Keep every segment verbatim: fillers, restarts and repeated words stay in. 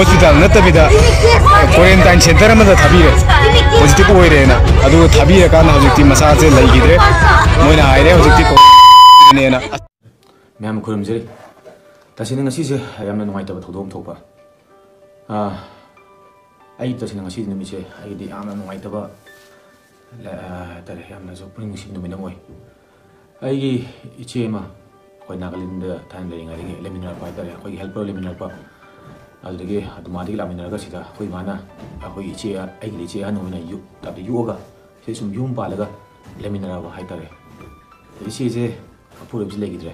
Hospital ꯅꯠꯇꯕꯤꯗ quarantine centre ꯑꯃꯗ ꯊꯥꯕꯤꯔꯦ꯫ Positive ꯑꯣꯏꯔꯦꯅ꯫ ꯑꯗꯨ ꯊꯥꯕꯤꯔꯀꯥꯟꯗ ꯍꯧꯖꯤꯛꯇꯤ ꯃꯁꯥꯁꯦ ꯂꯩꯈꯤꯗ꯭ꯔꯦ꯫ ꯃꯣꯏꯅ ꯍꯥꯏꯔꯦ ꯍꯧꯖꯤꯛꯇꯤ ꯀꯣꯚꯤꯗꯅꯦꯅ꯫ ꯃꯌꯥꯝ ꯈꯨꯔꯨꯝꯖꯔꯤ꯫ ꯇꯁꯦꯡꯅ ꯉꯁꯤꯁꯦ ꯌꯥꯝꯅ ꯅꯨꯡꯉꯥꯏꯇꯕ ꯊꯧꯗꯣꯛ ꯑꯃ ꯊꯣꯛꯄ꯫ ꯑꯥ, ꯑꯩ ꯇꯁꯦꯡꯅ ꯉꯁꯤ ꯅꯨꯃꯤꯠꯁꯦ ꯑꯩꯒꯤꯗꯤ ꯌꯥꯝꯅ ꯅꯨꯡꯉꯥꯏꯇꯕ, ꯑꯥ, ꯍꯥꯏꯇꯥꯔꯦ, ꯌꯥꯝꯅꯁꯨ ꯄꯨꯛꯅꯤꯡ ꯅꯨꯡꯁꯤꯕ ꯅꯨꯃꯤꯠ ꯑꯃ ꯑꯣꯏ꯫ ꯑꯩꯒꯤ ꯏꯆꯦ ꯑꯃ ꯑꯩꯈꯣꯏ ꯅꯥꯒꯥꯂꯦꯟꯗ ꯊꯥꯏꯅ ꯂꯩꯔꯤꯉꯩꯗꯒꯤ ꯂꯩꯃꯤꯟꯅꯔꯛꯄ ꯍꯥꯏꯇꯥꯔꯦ, ꯑꯩꯈꯣꯏꯒꯤ ꯍꯦꯜꯄꯔ ꯂꯩꯃꯤꯟꯅꯔꯛꯄ꯫ ꯑꯗꯨꯗꯒꯤ ꯑꯗꯨꯃꯥꯗꯒꯤ ꯂꯥꯛꯃꯤꯟꯅꯔꯒ ꯁꯤꯗ ꯑꯩꯈꯣꯏ ꯏꯃꯥꯅ ꯑꯩꯈꯣꯏꯒꯤ ꯏꯆꯦ, ꯑꯩꯒꯤ ꯏꯆꯦ ꯑꯍꯟ ꯑꯣꯏꯅ ꯌꯨ-, ꯇꯥꯏꯞꯇ ꯌꯣꯛꯑꯒ ꯁꯤꯗ ꯁꯨꯝ ꯌꯨꯝ ꯄꯥꯜꯂꯒ ꯂꯩꯃꯤꯟꯅꯔꯛꯑꯕ ꯍꯥꯏꯇꯥꯔꯦ꯫ ꯏꯆꯦꯁꯦ ꯑꯄꯨꯔꯣꯏꯕꯁꯤ ꯂꯩꯈꯤꯗ꯭ꯔꯦ꯫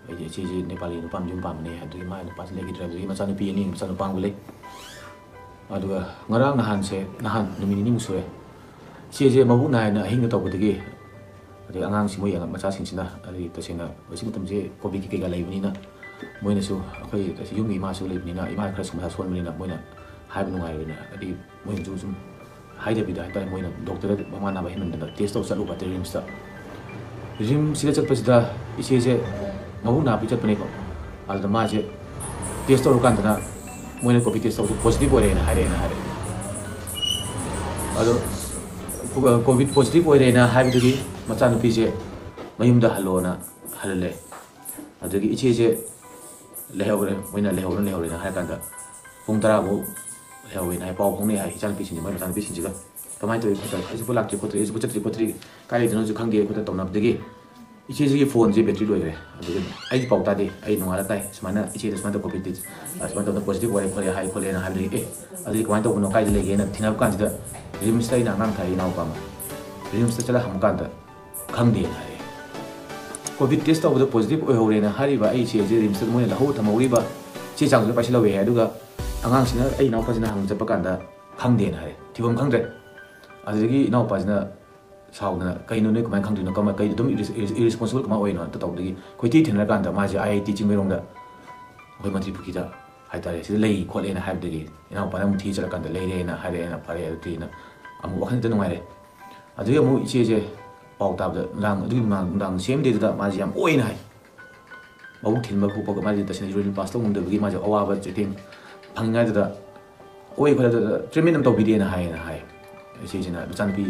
ꯑꯩꯗꯤ ꯏꯆꯦꯁꯦ ꯅꯦꯄꯥꯂꯤ ꯅꯨꯄꯥ ꯑꯃ ꯌꯨꯝ ꯄꯥꯟꯕꯅꯦ, ꯑꯗꯨꯒꯤ ꯃꯥꯒꯤ ꯅꯨꯄꯥꯁꯤ ꯂꯩꯈꯤꯗ꯭ꯔꯦ꯫ ꯑꯗꯨꯗꯒꯤ ꯃꯆꯥꯅꯨꯄꯤ ꯑꯅꯤ, ꯃꯆꯥꯅꯨꯄꯥ ꯑꯃꯒ ꯂꯩ꯫ ꯑꯗꯨꯒ ꯉꯔꯥꯡ ꯅꯍꯥꯟꯁꯦ, ꯅꯍꯥꯟ ꯅꯨꯃꯤꯠ ꯅꯤꯅꯤꯃꯨꯛ ꯁꯨꯔꯦ, ꯏꯆꯦꯁꯦ ꯃꯕꯨꯛ ꯅꯥꯏꯅ ꯑꯍꯤꯡꯗ ꯇꯧꯕꯗꯒꯤ, ꯑꯗꯩ ꯑꯉꯥꯡꯁꯤ, ꯃꯣꯏ ꯑꯉꯥꯡ ꯃꯆꯥꯁꯤꯡꯁꯤꯅ, ꯑꯗꯩ ꯇꯁꯦꯡꯅ ꯍꯧꯖꯤꯛ ꯃꯇꯝꯁꯦ ꯀꯣꯚꯤꯗꯀꯤ ꯀꯩꯀꯥ ꯂꯩꯕꯅꯤꯅ ꯃꯣꯏꯅꯁꯨ, ꯑꯩꯈꯣꯏ ꯌꯨꯝꯒꯤ ꯏꯃꯥꯁꯨ ꯂꯩꯕꯅꯤꯅ, ꯏꯃꯥ ꯈꯔ ꯃꯁꯥ ꯁꯣꯟꯕꯅꯤꯅ ꯃꯣꯏꯅ ꯍꯥꯏꯕ ꯅꯨꯡꯉꯥꯏꯔꯣꯏꯅ, ꯍꯥꯏꯗꯤ ꯃꯣꯏꯅꯁꯨ ꯁꯨꯝ ꯍꯥꯏꯗꯕꯤꯗ ꯍꯥꯏꯇꯥꯔꯦ, ꯃꯣꯏꯅ ꯗꯣꯛꯇꯔꯗ ꯃꯃꯥ ꯅꯥꯕ ꯍꯦꯟꯃꯟꯗꯅ ꯇꯦꯁ ꯇꯧ ꯆꯠꯂꯨꯕ ꯍꯥꯏꯇꯥꯔꯦ ꯔꯤꯝꯁꯇ꯫ ꯔꯤꯝꯁꯁꯤꯗ ꯆꯠꯄꯁꯤꯗ ꯏꯆꯦꯁꯦ ꯃꯕꯨꯛ ꯅꯥꯕꯒꯤ ꯆꯠꯄꯅꯦꯀꯣ꯫ ꯑꯗꯨꯗ ꯃꯥꯁꯦ ꯇꯦꯁ ꯇꯧꯔꯀꯥꯟꯗꯅ ꯃꯣꯏꯅ ꯀꯣꯚꯤꯗ ꯇꯦꯁ ꯇꯧꯕꯗ ꯄꯣꯖꯤꯇꯤꯚ ꯑꯣꯏꯔꯦꯅ ꯍꯥꯏꯔꯛꯑꯦꯅ ꯍꯥꯏꯔꯛꯑꯦ꯫ ꯑꯗꯣ ꯀꯣ-, ꯀꯣꯚꯤꯗ ꯄꯣꯖꯤꯇꯤꯚ ꯑꯣꯏꯔꯦꯅ ꯍꯥꯏꯕꯗꯨꯒꯤ ꯃꯆꯥꯅꯨꯄꯤꯁꯦ ꯃꯌꯨꯝꯗ ꯍꯜꯂꯣꯅ ꯍꯜꯍꯜꯂꯦ꯫ ꯑꯗꯨꯗꯒꯤ ꯏꯆꯦꯁꯦ ꯂꯩꯍꯧꯔꯦ, ꯃꯣꯏꯅ ꯂꯩꯍꯧꯔꯦ, ꯂꯩꯍꯧꯔꯦꯅ ꯍꯥꯏꯔ ꯀꯥꯟꯗ ꯄꯨꯡ ꯇꯔꯥ ꯐꯥꯎ ꯂꯩꯍꯧꯋꯦꯅ ꯍꯥꯏ, ꯄꯥꯎ ꯐꯥꯎꯅꯩ ꯍꯥꯏ ꯏꯆꯥꯅꯨꯄꯤꯁꯤꯡꯁꯦ, ꯃꯣꯏ ꯃꯆꯥꯅꯨꯄꯤꯁꯤꯡꯁꯤꯒ꯫ ꯀꯃꯥꯏꯅ ꯇꯧꯏ ꯈꯣꯠꯇꯧꯏ, ꯍꯧꯖꯤꯛꯄꯨ ꯂꯥꯛꯇ꯭ꯔꯤ ꯈꯣꯠꯇ꯭ꯔꯤ, ꯍꯧꯖꯤꯛꯄꯨ ꯆꯠꯇ꯭ꯔꯤ ꯈꯣꯠꯇ꯭ꯔꯤ, ꯀꯥꯏ ꯂꯩꯗꯣꯏꯅꯣꯁꯨ ꯈꯪꯗꯦ ꯈꯣꯠꯇ ꯇꯧꯅꯕꯗꯒꯤ ꯏꯆꯦꯁꯤꯒꯤ ꯐꯣꯟꯁꯦ ꯕꯦꯇ꯭ꯔꯤ ꯂꯣꯏꯈ꯭ꯔꯦ꯫ ꯑꯗꯨꯒꯤ ꯑꯩꯗꯤ ꯄꯥꯎ ꯇꯥꯗꯦ, ꯑꯩ ꯅꯣꯡꯉꯥꯜꯂ ꯇꯥꯏ, ꯁꯨꯃꯥꯏꯅ ꯏꯆꯦꯗ ꯁꯨꯃꯥꯏꯅ ꯇꯧ ꯀꯣꯚꯤꯗ ꯇꯦꯁ, ꯑ, ꯁꯨꯃꯥꯏꯅ ꯇꯧꯗꯅ ꯄꯣꯖꯤꯇꯤꯚ ꯑꯣꯏꯔꯦ ꯈꯣꯠꯂꯦ ꯍꯥꯏ ꯈꯣꯠꯂꯦꯅ ꯍꯥꯏꯕꯗꯒꯤ, "ꯑꯦ, ꯑꯗꯨꯗꯤ ꯀꯃꯥꯏꯅ ꯇꯧꯕꯅꯣ, ꯀꯥꯏꯗ ꯂꯩꯒꯦꯅ?" ꯊꯤꯅꯕ ꯀꯥꯟꯁꯤꯗ ꯔꯤꯝꯁꯇ ꯑꯩꯅ ꯑꯉꯥꯡ ꯊꯥꯏ, ꯏꯅꯥꯎꯄꯥ ꯑꯃ꯫ ꯔꯤꯝꯁꯇ ꯆꯠꯂ ꯍꯪꯕ ꯀꯥꯟꯗ ꯈꯪꯗꯦꯅ ꯍꯥꯏꯔꯛꯑꯦ꯫ ꯀꯣꯚꯤꯗ ꯇꯦꯁ ꯇꯧꯕꯗ ꯄꯣꯖꯤꯇꯤꯚ ꯑꯣꯏꯍꯧꯔꯦꯅ ꯍꯥꯏꯔꯤꯕ ꯑꯩ ꯏꯆꯦꯁꯦ ꯔꯤꯝꯁꯇ ꯃꯣꯏꯅ ꯂꯧꯍꯧ ꯊꯝꯍꯧꯔꯤꯕ ꯆꯦ ꯆꯥꯡꯗꯨꯁꯨ ꯄꯥꯏꯁꯤꯜꯍꯧꯋꯦ ꯍꯥꯏ꯫ ꯑꯗꯨꯒ ꯑꯉꯥꯡꯁꯤꯅ, ꯑꯩ ꯏꯅꯥꯎꯄꯥꯁꯤꯅ ꯍꯪꯕ ꯆꯠꯄ ꯀꯥꯟꯗ ꯈꯪꯗꯦꯅ ꯍꯥꯏꯔꯦ, ꯊꯤꯐꯝ ꯈꯪꯗ꯭ꯔꯦ꯫ ꯑꯗꯨꯗꯒꯤ ꯏꯅꯥꯎꯄꯥꯁꯤꯅ ꯁꯥꯎꯗꯅ, "ꯀꯩꯅꯣ ꯅꯣꯏ ꯀꯃꯥꯏꯅ ꯈꯪꯗꯣꯏꯅꯣ? ꯀꯃꯥꯏ-, ꯀꯩ ꯑꯗꯨꯝ ꯏꯔꯤꯁ-, ꯏꯔꯤꯁ-, ꯏꯔꯤꯁꯄꯣꯟꯁꯤꯕꯜ ꯀꯃꯥꯏꯅ ꯑꯣꯏꯔꯤꯅꯣ?" ꯑꯗꯨ ꯇꯧꯕꯗꯒꯤ ꯑꯩꯈꯣꯏ ꯏꯊꯤ ꯊꯤꯅꯔꯀꯥꯟꯗ ꯃꯥꯁꯦ ꯑꯥꯏ ꯑꯥꯏ ꯇꯤ ꯆꯤꯡꯃꯩꯔꯣꯡꯗ ꯑꯩꯈꯣꯏ ꯃꯟꯇ꯭ꯔꯤ ꯄꯨꯈ꯭ꯔꯤꯗ ꯍꯥꯏꯇꯥꯔꯦ, ꯁꯤꯗ ꯂꯩ ꯈꯣꯠꯂꯦꯅ ꯍꯥꯏꯕꯗꯒꯤ ꯏꯅꯥꯎꯄꯥꯅ ꯑꯃꯨꯛ ꯊꯤ ꯆꯠꯂꯀꯥꯟꯗ ꯂꯩꯔꯦꯅ ꯍꯥꯏꯔꯛꯑꯦꯅ, ꯐꯔꯦ ꯑꯗꯨꯗꯤꯅ ꯑꯃꯨꯛ ꯋꯥꯈꯜ ꯈꯤꯇꯪ ꯅꯨꯡꯉꯥꯏꯔꯦ꯫ ꯑꯗꯨꯗꯒꯤ ꯑꯃꯨꯛ ꯏꯆꯦꯁꯦ ꯄꯥꯎ ꯇꯥꯕꯗ ꯅꯨꯡꯗꯥꯡ, ꯑꯗꯨꯒꯤ ꯅꯨꯡꯗꯥꯡ, ꯅꯨꯡꯗꯥꯡ ꯁꯦꯝ ꯗꯦꯗꯨꯗ ꯃꯥꯁꯦ ꯌꯥꯝ ꯑꯣꯏꯅ ꯍꯥꯏ꯫ ꯃꯕꯨꯛ ꯊꯤꯟꯕ ꯈꯣꯠꯄꯒ ꯃꯥꯁꯦ ꯇꯁꯦꯡꯅ ꯌꯨꯔꯤꯟ ꯄꯥꯁ ꯇꯧ ꯉꯝꯗꯕꯒꯤ ꯃꯥꯁꯦ ꯑꯋꯥꯕ ꯆꯩꯊꯦꯡ ꯐꯪꯉꯤꯉꯩꯗꯨꯗ ꯀꯣꯏ ꯈꯣꯠꯂꯗꯨꯗ treatment ꯑꯃ ꯇꯧꯕꯤꯗꯦꯅ ꯍꯥꯏꯌꯦꯅ ꯍꯥꯏ꯫ ꯏꯆꯦꯁꯤꯅ ꯃꯆꯥꯅꯨꯄꯤ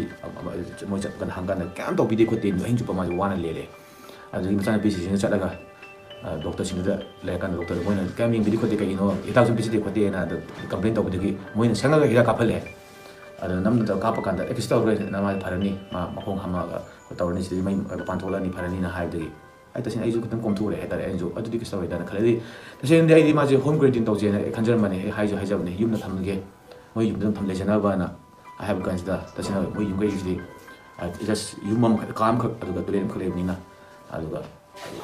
ꯃꯣꯏ ꯆꯠꯄ ꯀꯥꯟꯗ ꯍꯪꯀꯥꯟꯗ ꯀꯌꯥꯝ ꯇꯧꯕꯤꯗꯦ ꯈꯣꯠꯇꯦ, ꯑꯍꯤꯡ ꯆꯨꯞꯄ ꯃꯥꯁꯦ ꯋꯥꯅ ꯂꯦꯜꯂꯦ꯫ ꯑꯗꯨꯗꯒꯤ ꯃꯆꯥꯅꯨꯄꯤꯁꯤꯡꯁꯤꯅ ꯆꯠꯂꯒ doctorꯁꯤꯡꯗꯨꯗ ꯂꯩꯔꯀꯥꯟꯗ doctorꯗ ꯃꯣꯏꯅ ꯀꯌꯥꯝ ꯌꯦꯡꯕꯤꯗꯦ ꯈꯣꯠꯇꯦ, ꯀꯩꯒꯤꯅꯣ ꯍꯤꯗꯥꯛꯁꯨ ꯄꯤꯖꯗꯦ ꯈꯣꯠꯇꯦꯅ ꯑꯗ complain ꯇꯧꯕꯗꯒꯤ ꯃꯣꯏꯅ ꯁꯪꯉꯒ ꯍꯤꯗꯥꯛ ꯀꯥꯞꯍꯜꯂꯦ꯫ ꯑꯗꯣ ꯅꯝꯗꯅ ꯀꯥꯞꯄ ꯀꯥꯟꯗ ꯑꯦ ꯀꯩꯁꯨ ꯇꯧꯔꯣꯏ, ꯅꯃꯥꯁꯦ ꯐꯔꯅꯤ, ꯃꯥ ꯃꯈꯣꯡ ꯍꯥꯝꯃꯛꯑꯒ ꯇꯧꯔꯅꯤ, ꯁꯤꯗꯒꯤ ꯃꯩ ꯃꯄꯥꯟ ꯊꯣꯛꯂꯛꯑꯅꯤ, ꯐꯔꯅꯤꯅ ꯍꯥꯏꯕꯗꯒꯤ ꯑꯩ ꯇꯁꯦꯡꯅ ꯑꯩꯁꯨ ꯈꯤꯇꯪ ꯀꯣꯝꯊꯣꯛꯎꯔꯦ ꯍꯥꯏꯇꯥꯔꯦ꯫ ꯑꯩꯁꯨ ꯑꯗꯨꯗꯤ ꯀꯩꯁꯨ ꯇꯧꯔꯣꯏꯗꯅ ꯈꯜꯂꯦ꯫ ꯑꯗꯩ ꯇꯁꯦꯡꯅꯗꯤ ꯑꯩꯗꯤ ꯃꯥꯁꯦ home quarantine ꯇꯧꯁꯦꯅ ꯑꯩ ꯈꯟꯖꯔꯝꯕꯅꯦ, ꯑꯩ ꯍꯥꯏꯁꯨ ꯍꯥꯏꯖꯕꯅꯦ ꯌꯨꯝꯗ ꯊꯝꯃꯒꯦ, ꯃꯣꯏ ꯌꯨꯝꯗ ꯑꯗꯨꯝ ꯊꯝ ꯂꯩꯖꯅꯕꯅ꯫ ꯑꯩ ꯍꯥꯏꯕ ꯀꯥꯟꯁꯤꯗ ꯇꯁꯦꯡꯅ ꯃꯣꯏ ꯌꯨꯝ ꯀꯩꯁꯤꯗꯤ just ꯌꯨꯝ ꯑꯃꯈꯛ, ꯀꯥ ꯑꯃꯈꯛ, ꯑꯗꯨꯒ toilet ꯑꯃꯈꯛ ꯂꯩꯕꯅꯤꯅ, ꯑꯗꯨꯒ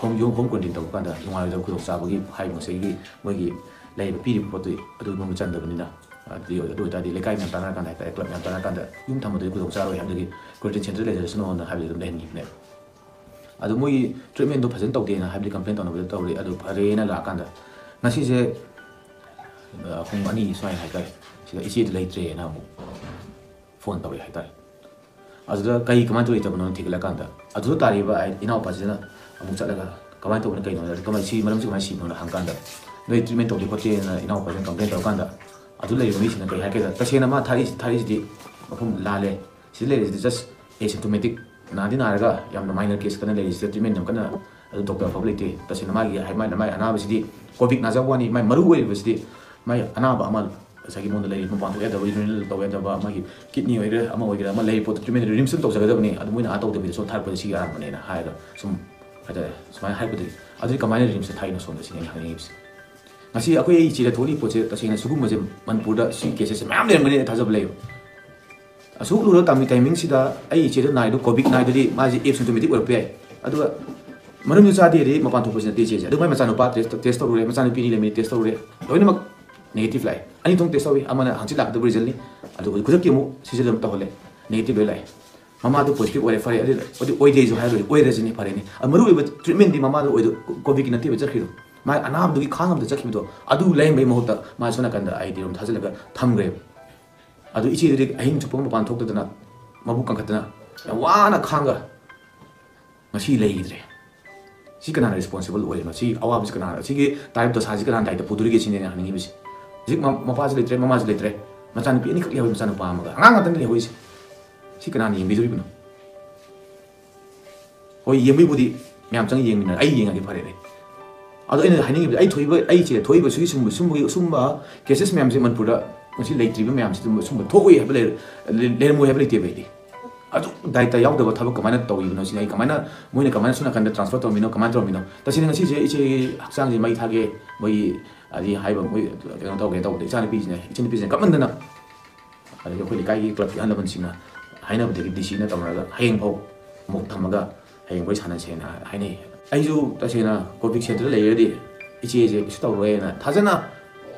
home, home quarantine ꯇꯧꯕ ꯀꯥꯟꯗ ꯅꯨꯡꯉꯥꯏꯔꯣꯏꯗꯕ ꯈꯨꯗꯣꯡꯆꯥꯕꯒꯤ ꯍꯥꯏꯕ ꯉꯁꯥꯏꯒꯤ ꯃꯣꯏꯒꯤ ꯂꯩꯔꯤꯕ ꯄꯤꯔꯤꯕ ꯄꯣꯠꯇꯨ ꯑꯗꯨꯒꯨꯝꯕ ꯆꯟꯗꯕꯅꯤꯅ, ꯑꯗꯨꯗꯤ ꯑꯗꯨ ꯑꯣꯏꯇꯥꯔꯗꯤ ꯂꯩꯀꯥꯏ ꯃꯌꯥꯝ ꯇꯥꯟꯅꯔꯀꯥꯟꯗ ꯍꯥꯏꯇꯥꯔꯦ, club ꯃꯌꯥꯝ ꯇꯥꯟꯅꯔꯀꯥꯟꯗ ꯌꯨꯝ ꯊꯝꯕꯗꯨꯗꯤ ꯈꯨꯗꯣꯡ ꯆꯥꯔꯣꯏ ꯍꯥꯏꯕꯗꯒꯤ quarantine centre ꯂꯩꯖꯔꯁꯅꯨꯅ ꯍꯥꯏꯕꯗꯤ ꯑꯗꯨꯝ ꯂꯩꯍꯟꯈꯤꯕꯅꯦ꯫ ꯑꯗꯨ ꯃꯣꯏꯒꯤ treatmentꯗꯣ ꯐꯖꯅ ꯇꯧꯗꯦꯅ ꯍꯥꯏꯕꯗꯤ complain ꯇꯧꯅꯕꯗ ꯇꯧꯔꯦ꯫ ꯑꯗꯨ ꯐꯔꯦꯅ ꯂꯥꯛꯑꯀꯥꯟꯗ ꯉꯁꯤꯁꯦ, ꯑ, ꯄꯨꯡ ꯑꯅꯤ ꯁ꯭ꯋꯥꯏ ꯍꯥꯏꯇꯥꯔꯦ, ꯁꯤꯗ ꯏꯆꯦꯗꯨ ꯂꯩꯇ꯭ꯔꯦꯅ ꯑꯃꯨꯛ phone ꯇꯧꯔꯛꯑꯦ ꯍꯥꯏꯇꯥꯔꯦ꯫ ꯑꯗꯨꯗ ꯀꯩ, ꯀꯃꯥꯏꯅ ꯇꯧꯔꯤꯕꯅꯣ ꯊꯤꯒꯠꯂꯀꯥꯟꯗ ꯑꯗꯨꯗ ꯇꯥꯔꯤꯕ ꯑꯩ ꯏꯅꯥꯎꯄꯥꯁꯤꯅ ꯑꯃꯨꯛ ꯆꯠꯂꯒ ꯀꯃꯥꯏꯅ ꯇꯧꯕꯅꯣ, ꯀꯩꯅꯣ, ꯑꯗꯨ ꯀꯃꯥꯏꯅ, ꯁꯤ ꯃꯔꯝꯁꯤ ꯀꯃꯥꯏꯅ ꯁꯤꯕꯅꯣꯅ ꯍꯪꯀꯥꯟꯗ ꯅꯣꯏ treatment ꯇꯧꯗꯦ ꯈꯣꯠꯇꯦꯅ ꯏꯅꯥꯎꯄꯥꯁꯤꯅ complain ꯇꯧꯔꯀꯥꯟꯗ ꯑꯗꯨ ꯂꯩꯔꯤꯕ ꯃꯤꯁꯤꯡꯅ ꯀꯩ ꯍꯥꯏꯒꯦꯗ, ꯇꯁꯦꯡꯅ ꯃꯥ ꯊꯥꯔꯛꯏꯁꯤ, ꯊꯥꯔꯛꯏꯁꯤꯗꯤ ꯃꯐꯝ ꯂꯥꯜꯂꯦ, ꯁꯤꯗ ꯂꯩꯔꯤꯁꯤꯗꯤ just asymptomatic, ꯅꯥꯗꯤ ꯅꯥꯔꯒ ꯌꯥꯝꯅ minor case ꯈꯛꯇꯅ ꯂꯩꯔꯤꯁꯤꯗ treatment ꯌꯥꯝ ꯀꯟꯅ ꯑꯗꯨ doctor ꯑꯐꯕ ꯂꯩꯇꯦ꯫ ꯇꯁꯦꯡꯅ ꯃꯥꯒꯤ ꯍꯥꯏ-, ꯃꯥꯏ, ꯃꯥꯏ ꯑꯅꯥꯕꯁꯤꯗꯤ COVID ꯅꯥꯖꯕ ꯋꯥꯅꯤ, ꯃꯥꯏ ꯃꯔꯨ ꯑꯣꯏꯔꯤꯕꯁꯤꯗꯤ ꯃꯥꯏ ꯑꯅꯥꯕ ꯑꯃ ꯉꯁꯥꯏꯒꯤ ꯃꯉꯣꯟꯗ ꯂꯩꯔꯤ ꯃꯄꯥꯟ ꯊꯣꯛ ꯌꯥꯗꯕ, urinal ꯇꯧ ꯌꯥꯗꯕ, ꯃꯥꯒꯤ kidney ꯑꯣꯏꯒꯦꯔꯥ ꯑꯃ ꯑꯣꯏꯒꯦꯔꯥ ꯑꯃ ꯂꯩꯔꯤ ꯄꯣꯠꯇꯨ treatment RIMSꯇ ꯑꯗꯨꯝ ꯇꯧꯖꯒꯗꯕꯅꯤ, ꯑꯗꯨ ꯃꯣꯏꯅ ꯑꯥ ꯇꯧꯗꯕꯤꯗ ꯁꯣꯝ ꯊꯥꯔꯛꯄꯗ ꯁꯤꯒꯤ ꯑꯔꯥꯟꯕꯅꯦꯅ ꯍꯥꯏꯔꯒ ꯁꯨꯝ ꯍꯥꯏꯇꯥꯔꯦ ꯁꯨꯃꯥꯏꯅ ꯍꯥꯏꯔꯛꯄꯗꯒꯤ ꯑꯗꯨꯗꯤ ꯀꯃꯥꯏꯅ RIMSꯇ ꯊꯥꯔꯛꯏꯅꯣ ꯁꯣꯝꯗ ꯁꯤꯅꯦ ꯑꯩꯅ ꯍꯪꯅꯤꯡꯉꯤꯕꯁꯦ꯫ ꯉꯁꯤ ꯑꯩꯈꯣꯏ ꯑꯩ ꯏꯆꯦꯗ ꯊꯣꯛꯂꯤꯕ ꯄꯣꯠꯁꯦ ꯇꯁꯦꯡꯅ ꯁꯤꯒꯨꯝꯕꯁꯦ ꯃꯅꯤꯄꯨꯔꯗ ꯁꯤ caseꯁꯦ ꯃꯌꯥꯝ ꯂꯩꯔꯝꯒꯅꯤ ꯑꯩ ꯊꯥꯖꯕ ꯂꯩꯌꯦꯕ꯫ ꯑꯁꯨꯛ ꯂꯨꯔ ꯇꯥꯏꯃꯤꯡꯁꯤꯗ ꯑꯩ ꯏꯆꯦꯗ ꯅꯥꯏꯗꯣ COVID ꯅꯥꯏꯗꯨꯗꯤ ꯃꯥꯁꯦ asymptomatic ꯑꯣꯏꯔꯛꯄ ꯌꯥꯏ꯫ ꯑꯗꯨꯒ ꯃꯔꯝꯁꯨ ꯆꯥꯗꯦꯗꯤ ꯃꯄꯥꯟ ꯊꯣꯛꯄꯁꯨ ꯅꯠꯇꯦ ꯏꯆꯦꯁꯦ꯫ ꯑꯗꯨ ꯃꯥꯏ ꯃꯆꯥꯅꯨꯄꯥ test, test ꯇꯧꯔꯨꯔꯦ, ꯃꯆꯥꯅꯨꯄꯤ ꯑꯅꯤ ꯂꯩꯃꯤꯟꯅꯩ, test ꯇꯧꯔꯨꯔꯦ, ꯂꯣꯏꯅꯃꯛ negative ꯂꯥꯛꯑꯦ꯫ ꯑꯅꯤ ꯊꯣꯛꯅ test ꯇꯧꯏ, ꯑꯃꯅ ꯍꯪꯆꯤꯠ ꯂꯥꯛꯀꯗꯕ resultꯅꯤ, ꯑꯗꯨꯒ ꯈꯨꯗꯛꯀꯤ ꯑꯃꯨꯛ ꯁꯤꯖꯗ ꯑꯃꯨꯛ ꯇꯧꯍꯜꯂꯦ, negative ꯂꯣꯏ ꯂꯥꯛꯑꯦ꯫ ꯃꯃꯥꯗꯨ positive ꯑꯣꯏꯔꯦ, ꯐꯔꯦ, ꯑꯗꯨ, ꯑꯗꯨ ꯑꯣꯏꯗꯦꯁꯨ ꯍꯥꯏꯔꯣꯏ, ꯑꯣꯏꯔꯁꯤꯅꯤ, ꯐꯔꯦꯅꯤ꯫ ꯑꯗꯨ ꯃꯔꯨꯑꯣꯏꯕ treatmentꯗꯤ ꯃꯃꯥꯗ ꯑꯣꯏꯗꯣ, COVIDꯀꯤ ꯅꯠꯇꯦꯕ ꯆꯠꯈ꯭ꯔꯤꯗꯣ, ꯃꯥꯏ ꯑꯅꯥꯕꯗꯨꯒꯤ ꯈꯥꯡꯉꯝꯗ ꯆꯠꯈꯤꯕꯗꯣ, ꯑꯗꯨ ꯂꯥꯏꯌꯦꯡꯕꯒꯤ ꯃꯍꯨꯠꯇ ꯃꯥ ꯁꯣꯝ ꯅꯥꯀꯟꯗ IDꯔꯣꯝ ꯊꯥꯖꯤꯜꯂꯒ ꯊꯝꯈ꯭ꯔꯦꯕ꯫ ꯑꯗꯨ ꯏꯆꯦꯗꯨꯗꯤ ꯑꯍꯤꯡ ꯆꯨꯞꯄ ꯃꯄꯥꯟ ꯊꯣꯛꯇꯗꯅ ꯃꯕꯨꯛ ꯀꯟꯈꯠꯇꯅ ꯌꯥꯝ ꯋꯥꯅ ꯈꯥꯡꯒ ꯉꯁꯤ ꯂꯩꯈꯤꯗ꯭ꯔꯦ꯫ ꯁꯤ ꯀꯅꯥꯅ responsible ꯑꯣꯏꯔꯤꯅꯣ? ꯁꯤ ꯑꯋꯥꯕꯁꯤ ꯀꯅꯥꯅ, ꯁꯤꯒꯤ ꯇꯥꯔꯤꯕ ꯗꯁꯥꯁꯤ ꯀꯅꯥꯅ ꯗꯥꯏꯇ ꯄꯨꯗꯣꯔꯤꯒꯦ ꯁꯤꯅꯦ ꯑꯩꯅ ꯍꯪꯅꯤꯡꯉꯤꯕꯁꯤ꯫ ꯍꯧꯖꯤꯛ ꯃ-, ꯃꯄꯥꯁꯨ ꯂꯩꯇ꯭ꯔꯦ, ꯃꯃꯥꯁꯨ ꯂꯩꯇ꯭ꯔꯦ, ꯃꯆꯥꯅꯨꯄꯤ ꯑꯅꯤꯈꯛ ꯂꯩꯍꯧꯋꯤ, ꯃꯆꯥꯅꯨꯄꯥ ꯑꯃꯒ, ꯑꯉꯥꯡ ꯉꯥꯛꯇꯅꯤ ꯂꯩꯍꯧꯔꯤꯁꯦ꯫ ꯁꯤ ꯀꯅꯥꯅ ꯌꯦꯡꯕꯤꯗꯣꯔꯤꯕꯅꯣ? ꯍꯣꯏ, ꯌꯦꯡꯕꯩꯕꯨꯗꯤ ꯃꯌꯥꯝ ꯆꯪꯉ ꯌꯦꯡꯃꯤꯟꯅꯔꯦ, ꯑꯩ ꯌꯦꯡꯉꯗꯤ ꯐꯔꯦꯅꯦ꯫ ꯑꯗꯣ ꯑꯩꯅ ꯍꯥꯏꯅꯤꯡꯉꯤꯕꯗꯤ, ꯑꯩ ꯊꯣꯛꯏꯕ, ꯑꯩꯁꯦ ꯊꯣꯛꯏꯕ ꯁꯤꯒꯤ ꯁꯨꯝꯕ, ꯁꯨꯝꯕꯒꯤ, ꯁꯨꯝꯕ cases ꯃꯌꯥꯝꯁꯦ ꯃꯅꯤꯄꯨꯔꯗ ꯉꯁꯤ ꯂꯩꯇ꯭ꯔꯤꯕ ꯃꯌꯥꯝꯁꯦ, ꯑꯗꯨꯝꯕ ꯁꯨꯝꯕ ꯊꯣꯛꯑꯣꯏ ꯍꯥꯏꯕ ꯂꯩ-, ꯂꯩ-, ꯂꯩꯔꯝꯃꯣꯏ ꯍꯥꯏꯕ ꯂꯩꯇꯦꯕ ꯑꯩꯗꯤ꯫ ꯑꯗꯨ ꯗꯥꯏꯇ ꯌꯥꯎꯗꯕ ꯊꯕꯛ ꯀꯃꯥꯏꯅ ꯇꯧꯔꯤꯕꯅꯣ ꯁꯤꯅꯤ꯫ ꯑꯩ ꯀꯃꯥꯏꯅ, ꯃꯣꯏꯅ ꯀꯃꯥꯏꯅ ꯁꯣꯝ ꯅꯥꯀꯟꯗ transfer ꯇꯧꯔꯝꯃꯤꯅꯣ, ꯀꯃꯥꯏꯅ ꯇꯧꯔꯝꯃꯤꯅꯣ? ꯇꯁꯦꯡꯅ ꯉꯁꯤꯁꯦ ꯏꯆꯦꯒꯤ ꯍꯛꯆꯥꯡꯁꯦ ꯃꯩ ꯊꯥꯒꯦ, ꯃꯣꯏꯒꯤ, ꯑꯗꯤ ꯍꯥꯏꯕ, ꯃꯣꯏ ꯀꯩꯅꯣ ꯇꯧꯒꯦ ꯇꯧꯕꯗ, ꯏꯆꯥꯅꯨꯄꯤꯁꯤꯅ, ꯏꯆꯟꯅꯨꯄꯤꯁꯤꯅ ꯀꯞꯃꯟꯗꯅ, ꯑꯗꯒꯤ ꯑꯩꯈꯣꯏ ꯂꯩꯀꯥꯏꯒꯤ clubꯀꯤ ꯑꯍꯜ ꯂꯃꯟꯁꯤꯡꯅ ꯍꯥꯏꯅꯕꯗꯒꯤ D Cꯅ ꯇꯧꯅꯔꯒ ꯍꯌꯦꯡ ꯐꯥꯎ ꯑꯃꯨꯛ ꯊꯝꯃꯒ ꯍꯌꯦꯡ ꯋꯥꯔꯤ ꯁꯥꯟꯅꯁꯦꯅ ꯍꯥꯏꯅꯩ꯫ ꯑꯩꯁꯨ ꯇꯁꯦꯡꯅ COVID centreꯗ ꯂꯩꯔꯗꯤ ꯏꯆꯦꯁꯦ ꯀꯩꯁꯨ ꯇꯧꯔꯣꯏꯅ ꯊꯥꯖꯅ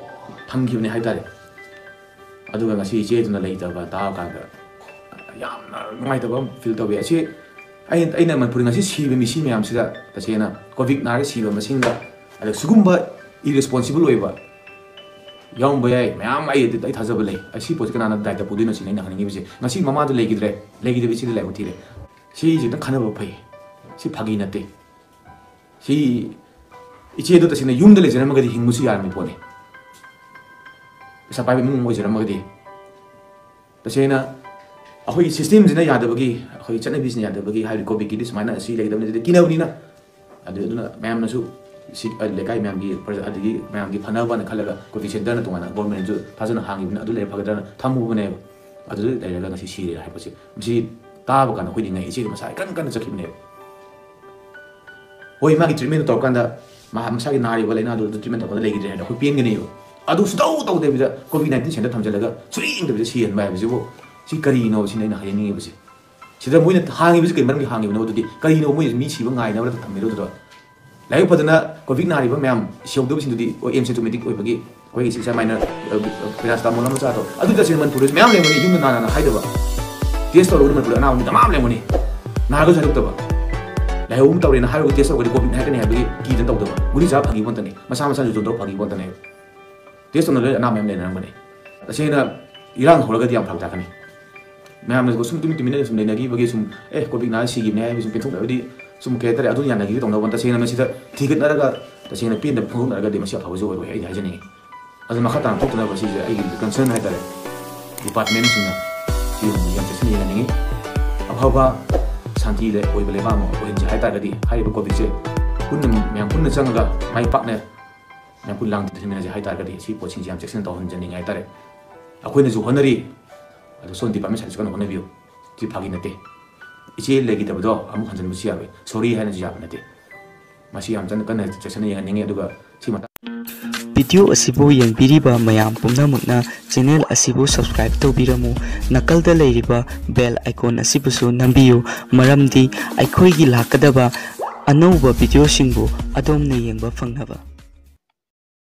ꯊꯝꯈꯤꯕꯅꯦ ꯍꯥꯏꯇꯥꯔꯦ꯫ ꯑꯗꯨꯒ ꯉꯁꯤ ꯏꯆꯦꯗꯨꯅ ꯂꯩꯇꯕ ꯇꯥꯕ ꯀꯥꯟꯗ ꯌꯥꯝꯅ ꯅꯨꯡꯉꯥꯏꯇꯕ ꯑꯃ feel ꯇꯧꯋꯤ꯫ ꯑꯁꯤ ꯑꯩ, ꯑꯩꯅ ꯃꯅꯤꯄꯨꯔꯗ ꯉꯁꯤ ꯁꯤꯕ ꯃꯤꯁꯤ ꯃꯌꯥꯝꯁꯤꯗ ꯇꯁꯦꯡꯅ COVID ꯅꯥꯔꯒ ꯁꯤꯕ ꯃꯁꯤꯡꯗ, ꯑꯗ ꯁꯤꯒꯨꯝꯕ irresponsible ꯑꯣꯏꯕ ꯌꯥꯎꯔꯝꯕ ꯌꯥꯏ ꯃꯌꯥꯝ, ꯑꯩ ꯑꯗꯨꯗ ꯑꯩ ꯊꯥꯖꯕ ꯂꯩ꯫ ꯑꯁꯤ ꯄꯣꯠꯁꯤ ꯀꯅꯥꯅ ꯗꯥꯏꯇ ꯄꯨꯗꯣꯏꯅꯣ ꯁꯤꯅꯤ ꯑꯩꯅ ꯍꯪꯅꯤꯡꯉꯤꯕꯁꯦ꯫ ꯉꯁꯤ ꯃꯃꯥꯗꯣ ꯂꯩꯈꯤꯗ꯭ꯔꯦ, ꯂꯩꯈꯤꯗꯕ ꯏꯆꯦꯗ ꯂꯥꯏꯕꯛ ꯊꯤꯔꯦ꯫ ꯁꯤꯁꯦ ꯈꯤꯇꯪ ꯈꯟꯅꯕ ꯐꯩ꯫ ꯁꯤ ꯐꯥꯒꯤ ꯅꯠꯇꯦ꯫ ꯁꯤ ꯏꯆꯦꯗꯣ ꯇꯁꯦꯡꯅ ꯌꯨꯝꯗ ꯂꯩꯖꯔꯝꯃꯒꯗꯤ ꯍꯤꯡꯕꯁꯨ ꯌꯥꯔꯝꯃꯤ ꯄꯣꯠꯅꯤ, ꯄꯩꯁꯥ ꯄꯥꯏꯕ ꯏꯃꯨꯡ ꯑꯃ ꯑꯣꯏꯖꯔꯝꯃꯒꯗꯤ꯫ ꯇꯁꯦꯡꯅ ꯑꯩꯈꯣꯏꯒꯤ systemꯁꯤꯅ ꯌꯥꯗꯕꯒꯤ, ꯑꯩꯈꯣꯏꯒꯤ ꯆꯠꯅꯕꯤꯁꯤꯅ ꯌꯥꯗꯕꯒꯤ, ꯍꯥꯏꯕꯗꯤ COVIDꯀꯤꯗꯤ ꯁꯨꯃꯥꯏꯅ ꯑꯁꯤ ꯂꯩꯒꯗꯕꯅꯤ ꯑꯗꯨꯗꯤ ꯀꯤꯅꯕꯅꯤꯅ꯫ ꯑꯗꯨ, ꯑꯗꯨꯅ ꯃꯌꯥꯝꯅꯁꯨ ꯁꯤ, ꯑ, ꯂꯩꯀꯥꯏ ꯃꯌꯥꯝꯒꯤ ꯄ꯭ꯔꯖꯥ, ꯑꯗꯒꯤ ꯃꯌꯥꯝꯒꯤ ꯐꯅꯕꯅ ꯈꯜꯂꯒ COVID centreꯅ ꯇꯣꯉꯥꯟꯅ governmentꯁꯨ ꯊꯥꯖꯅ ꯍꯥꯡꯉꯤꯕꯅꯤ, ꯑꯗꯨ ꯂꯩꯔ ꯐꯒꯗ꯭ꯔꯅ ꯊꯝꯃꯨꯕꯅꯦꯕ꯫ ꯑꯗꯨꯗ ꯂꯩꯔꯒ ꯉꯁꯤ ꯁꯤꯔꯦ ꯍꯥꯏꯕꯁꯦ, ꯃꯁꯤ ꯇꯥꯕ ꯀꯥꯟꯗ ꯑꯩꯈꯣꯏꯗꯤ ꯉꯛꯏ꯫ ꯏꯆꯦꯗꯤ ꯃꯁꯥ ꯏꯀꯟ ꯀꯟꯅ ꯆꯠꯈꯤꯕꯅꯦꯕ꯫ ꯍꯣꯏ, ꯃꯥꯒꯤ treatment ꯇꯧꯔꯀꯥꯟꯗ ꯃꯥ ꯃꯁꯥꯒꯤ ꯅꯥꯔꯤꯕ ꯂꯥꯏꯅꯥꯗꯨ treatment ꯇꯧꯔꯀꯥꯟꯗ ꯂꯩꯈꯤꯗ꯭ꯔꯦ ꯍꯥꯏꯅ ꯑꯩꯈꯣꯏ ꯄꯦꯟꯒꯅꯦꯕ꯫ ꯑꯗꯨ ꯁꯨꯡꯇꯧ ꯇꯧꯗꯕꯤꯗ COVID nineteen centre ꯊꯝꯖꯤꯜꯂꯒ ꯁꯨꯔꯤ ꯌꯦꯡꯗꯕꯤꯗ ꯁꯤꯍꯟꯕ ꯍꯥꯏꯕꯁꯤꯕꯨ ꯁꯤ ꯀꯔꯤꯅꯣ ꯁꯤꯅ ꯑꯩꯅ ꯍꯥꯏꯖꯅꯤꯡꯉꯤꯕꯁꯦ꯫ ꯁꯤꯗ ꯃꯣꯏꯅ ꯍꯥꯡꯉꯤꯕꯁꯤ ꯀꯔꯤ ꯃꯔꯝꯒꯤ ꯍꯥꯡꯉꯤꯕꯅꯣ? ꯑꯗꯨꯗꯤ ꯀꯔꯤꯅꯣ ꯃꯣꯏ ꯃꯤ ꯁꯤꯕ ꯉꯥꯏꯅꯕꯗ ꯊꯝꯃꯤꯔꯣ? ꯑꯗꯨꯗꯣ ꯂꯥꯏꯕꯛ ꯐꯗꯅ COVID ꯅꯥꯔꯤꯕ ꯃꯌꯥꯝ ꯁꯤꯍꯧꯗꯕꯁꯤꯡꯗꯨꯗꯤ, ꯑꯣ, asymptomatic ꯑꯣꯏꯕꯒꯤ, ꯑꯩꯈꯣꯏꯒꯤ ꯁꯤꯁꯥ minor, ꯑ, paracetamol ꯑꯃ ꯆꯥꯗꯣ, ꯑꯗꯨ ꯇꯁꯦꯡꯅ ꯃꯅꯤꯄꯨꯔꯗꯁꯨ ꯃꯌꯥꯝ ꯂꯩꯔꯝꯒꯅꯤ, ꯌꯨꯝꯗ ꯅꯥ ꯅꯥꯅ ꯍꯥꯏꯗꯕ꯫ Test ꯇꯧꯔꯒ ꯃꯅꯤꯄꯨꯔꯗ ꯑꯅꯥꯕ ꯃꯤ ꯗꯃꯥ ꯑꯃ ꯂꯩꯔꯝꯒꯅꯤ, ꯅꯥꯔꯒꯁꯨ ꯍꯥꯏꯗꯣꯛꯇꯕ꯫ ꯂꯥꯏꯍꯧ ꯑꯃ ꯇꯧꯔꯦꯅ ꯍꯥꯏꯔꯒ test ꯇꯧꯔꯒꯗꯤ COVID ꯅꯤ ꯍꯥꯏꯔꯛꯀꯅꯤ ꯍꯥꯏꯕꯒꯤ ꯀꯤꯗꯅ ꯇꯧꯗꯕ꯫ ꯒꯨꯂꯤ ꯆꯥ ꯐꯈꯤꯕ ꯉꯥꯛꯇꯅꯤ, ꯃꯁꯥ ꯃꯁꯥꯅ ꯖꯣꯇꯣꯟ ꯇꯧꯔ ꯐꯈꯤꯕ ꯉꯥꯛꯇꯅꯦ꯫ Test ꯇꯧꯅ ꯂꯣꯏ ꯑꯅꯥꯕ ꯃꯌꯥꯝ ꯂꯩꯅꯔꯝꯒꯅꯤ꯫ ꯇꯁꯦꯡꯅ ꯏꯔꯥꯡ ꯍꯧꯔꯒꯗꯤ ꯌꯥꯝ ꯐꯔꯛ ꯇꯥꯀꯅꯤ꯫ ꯃꯌꯥꯝꯅ ꯁꯨꯝ ꯇꯨꯃꯤꯟ ꯇꯨꯃꯤꯟꯅ ꯁꯨꯝ ꯂꯩꯅꯈꯤꯕꯒꯤ ꯁꯨꯝ, "ꯑꯦ, COVID ꯅꯥꯔ ꯁꯤꯈꯤꯕꯅꯦ" ꯍꯥꯏꯕꯒꯤ ꯁꯨꯝ ꯄꯦꯟꯊꯣꯛꯅꯕꯗꯤ, ꯁꯨꯝ ꯀꯩ ꯍꯥꯏꯇꯥꯔꯦ, ꯑꯗꯨ ꯌꯥꯅꯈꯤꯕ ꯇꯧꯅꯕ꯫ ꯇꯁꯦꯡꯅ ꯃꯁꯤꯗ ꯊꯤꯒꯠꯅꯔꯒ ꯇꯁꯦꯡꯅ ꯄꯦꯟꯗꯕ ꯐꯣꯡꯗꯣꯛꯅꯔꯒꯗꯤ ꯃꯁꯤ ꯑꯐꯕꯁꯨ ꯑꯣꯏꯔꯣꯏ, ꯑꯩꯗꯤ ꯍꯥꯏꯖꯅꯤꯡꯉꯤ꯫ ꯑꯗꯨ ꯃꯈꯥ ꯇꯥꯅ ꯊꯣꯛꯇꯅꯕ ꯁꯤꯁꯦ ꯑꯩꯒꯤ ꯀꯟꯁꯔꯟ ꯍꯥꯏꯇꯥꯔꯦ, ꯗꯤꯄꯥꯔꯠꯃꯦꯟꯁꯤꯡꯅ ꯁꯤꯒꯨꯝꯕꯁꯤ ꯌꯥꯝ ꯆꯦꯛꯁꯤꯟꯅ ꯌꯦꯡꯍꯟꯅꯤꯡꯉꯤ꯫ ꯑꯐꯕ ꯁꯥꯟꯇꯤ ꯂꯩ-, ꯑꯣꯏꯕ ꯂꯩꯕꯥꯛ ꯑꯃ ꯑꯣꯏꯍꯟꯁꯦ ꯍꯥꯏ ꯇꯥꯔꯒꯗꯤ ꯍꯥꯏꯔꯤꯕ ꯀꯣꯚꯤꯗꯁꯦ ꯄꯨꯟꯅ, ꯃꯌꯥꯝ ꯄꯨꯟꯅ ꯆꯪꯉꯒ ꯃꯥꯏ ꯄꯥꯛꯅ ꯃꯌꯥꯝ ꯄꯨꯟꯅ ꯂꯥꯡ ꯊꯤꯟꯃꯤꯟꯅꯁꯦ ꯍꯥꯏ ꯇꯥꯔꯒꯗꯤ ꯁꯤ ꯄꯣꯠꯁꯤꯡꯁꯦ ꯌꯥꯝ ꯆꯦꯛꯁꯤꯟꯅ ꯇꯧꯍꯟꯖꯅꯤꯡꯉꯦ ꯍꯥꯏ ꯇꯥꯔꯦ꯫ ꯑꯩꯈꯣꯏꯅꯁꯨ ꯍꯣꯠꯅꯔꯤ, ꯑꯗꯣ ꯁꯣꯝ ꯗꯤꯄꯥꯔꯠꯃꯦꯟ ꯁꯥꯏꯠꯁꯨ ꯀꯟꯅ ꯍꯣꯠꯅꯕꯤꯌꯨ꯫ ꯁꯤ ꯐꯥꯒꯤ ꯅꯠꯇꯦ꯫ ꯏꯆꯦ ꯂꯩꯈꯤꯗꯕꯗꯣ ꯑꯃꯨꯛ ꯍꯟꯖꯤꯟꯕꯁꯨ ꯌꯥꯔꯣꯏ, ꯁꯣꯔꯤ ꯍꯥꯏꯅꯁꯨ ꯌꯥꯕ ꯅꯠꯇꯦ꯫ ꯃꯁꯤ ꯌꯥꯝ ꯆꯟꯅ ꯀꯟꯅ ꯆꯦꯛꯁꯤꯟꯅ ꯌꯦꯡꯍꯟꯅꯤꯡꯉꯤ꯫ ꯑꯗꯨꯒ ꯁꯤ ꯃꯇꯥꯡ video ꯑꯁꯤꯕꯨ ꯌꯦꯡꯕꯤꯔꯤꯕ ꯃꯌꯥꯝ ꯄꯨꯝꯅꯃꯛꯅ channel ꯑꯁꯤꯕꯨ subscribe ꯇꯧꯕꯤꯔꯝꯃꯨ꯫ ꯅꯥꯀꯜꯗ ꯂꯩꯔꯤꯕ bell icon ꯑꯁꯤꯕꯨꯁꯨ ꯅꯝꯕꯤꯌꯨ, ꯃꯔꯝꯗꯤ ꯑꯩꯈꯣꯏꯒꯤ ꯂꯥꯛꯀꯗꯕ ꯑꯅꯧꯕ videoꯁꯤꯡꯕꯨ ꯑꯗꯣꯝꯅ ꯌꯦꯡꯕ ꯐꯪꯅꯕ꯫